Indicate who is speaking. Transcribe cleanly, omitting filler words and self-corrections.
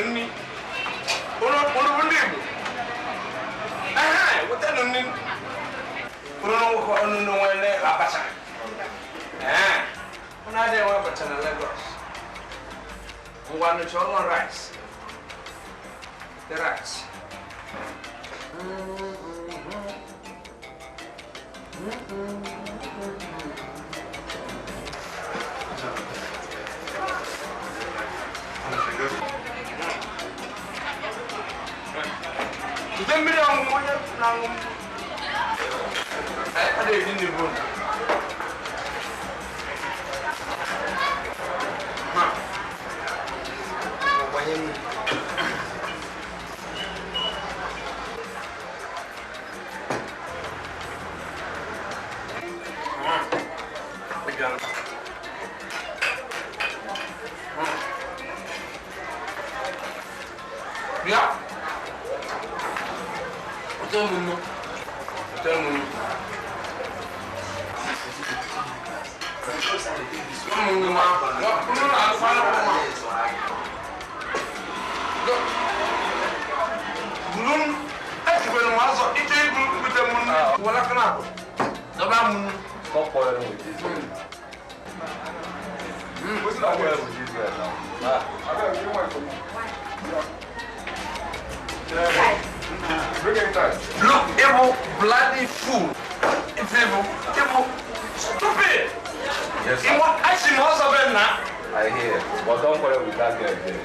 Speaker 1: Nni. Unu bụ ndị Igbo. Ehe, wetanụ nni. Unu nwere abacha. Ee, unu adịghị enwe abacha na Lagos. Ngwa nụ, chọrọ rice. The rice. Ndị mmiri ọṅụṅụ onye na-aṅụ a na-eji ndị bụ gbanye mmiri. Bịa. Wetara m nnu. Wetara m nnu. Ụmụ nnu ma, nnu na-alụkwa n'ụmụ. Buru nnu. Etikwere m azọ, ịchọ ibu bute m nnu. Were aka na-abụ. Dọba m nnu.
Speaker 2: Stop quarreling with this girl. Stop quarreling with this girl now.
Speaker 1: Look, evil bloody fool. It's evil, evil, stupid.
Speaker 2: Yes, sir.
Speaker 1: Ìwọ àìsí mọ́ sọ bẹ́ẹ̀ náà.
Speaker 2: I hear. But don't quarrel with that girl again.